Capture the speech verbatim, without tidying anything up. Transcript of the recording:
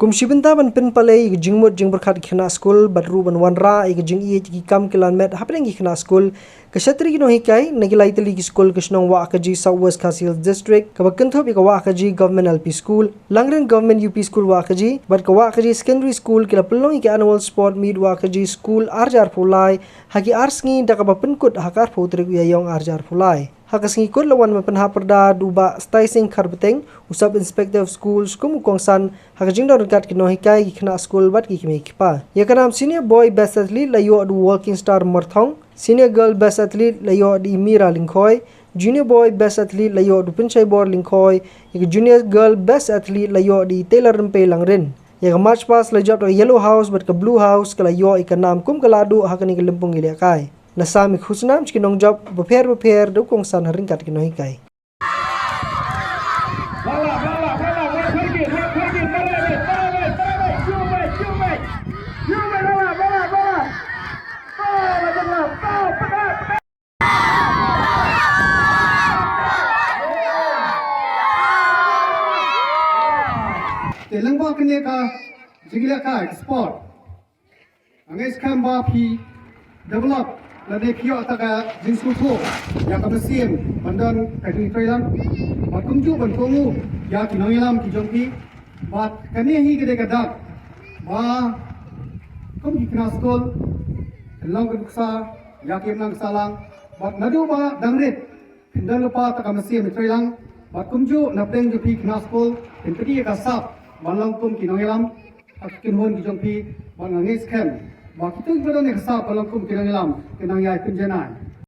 Kum shi bynta ban pynpalei ïa ka jingmut jingpyrkhat ki khynnah skul bad ruh ban wanrah ïa ka jingïeit ïa ki kam ki lan met hapdeng ki khynnah skul, ka shatri ki nonghikai na ki lai tylli ki skul ka shnong Wahkaji, South West Khasi Hills District, kaba kynthup ïa ka Wahkaji Government L P School, Langrin Government U P School Wahkaji bad ka Wahkaji Secondary School ki la pynlong ïa ka Annual Sport Meet Wahkaji School arhajar arphew lai ha ki ar sngi da kaba pynkut ha ka arphew tarik u Ïaïong arhajar arphew lai. Ha ka sngi kut la wan ban pynhap pyrda da u Bah Staising Kharbeteng, u Sub Inspector of Schools kum u kongsan ha ka jingdon ryngkat ki nonghikai, ki khynnah skul bad ki kmie ki kpa. Ïa ka nam Senior Boy Best Athlete la ïoh da u Walking Star Marthong, Senior Girl Best Athlete la ïoh da i Mira Lyngkhoi, Junior Boy Best Athlete la ïoh da u Pynshai Bor Lyngkhoi, ïa ka Junior Girl Best Athlete la ïoh da i Taylor Rympei Langrin. Ïa ka March Past la jop da ka Yellow House bad ka Blue House ka la ïoh ïa ka nam kum ka lahduh ha kane ka lympung ïalehkai. La sam ïa ka khusnam sha ki nongjop bapher bapher da u kongsan ha ryngkat ki nonghikai. Te lyngba kane ka jingïalehkai sport, nga ngeit skhem ba phi develop lane phi ïoh kata ka jingsngewthuh ïa ka mynsiem ban don ka jingïatreilang bad kumjuh ban kohnguh ïa ki nongïalam ki jong phi. Bad kane hi ka dei ka dak ba kum ki khynnah skul phin long ka nuksa ïa ki imlang sahlang bad naduh ba dang rit phin don lypa kata ka mynsiem ïatreilang bad kumjuh na pdeng jong phi khynnah skul phin pynïaid ïa ka sap ban long kum ki nongïalam ha ki kynhun ki jong phi. Bad nga ngeit skhem ba kito kiba don ïa ka sap ban long kum ki nongïalam kin nang ïai pynjanai.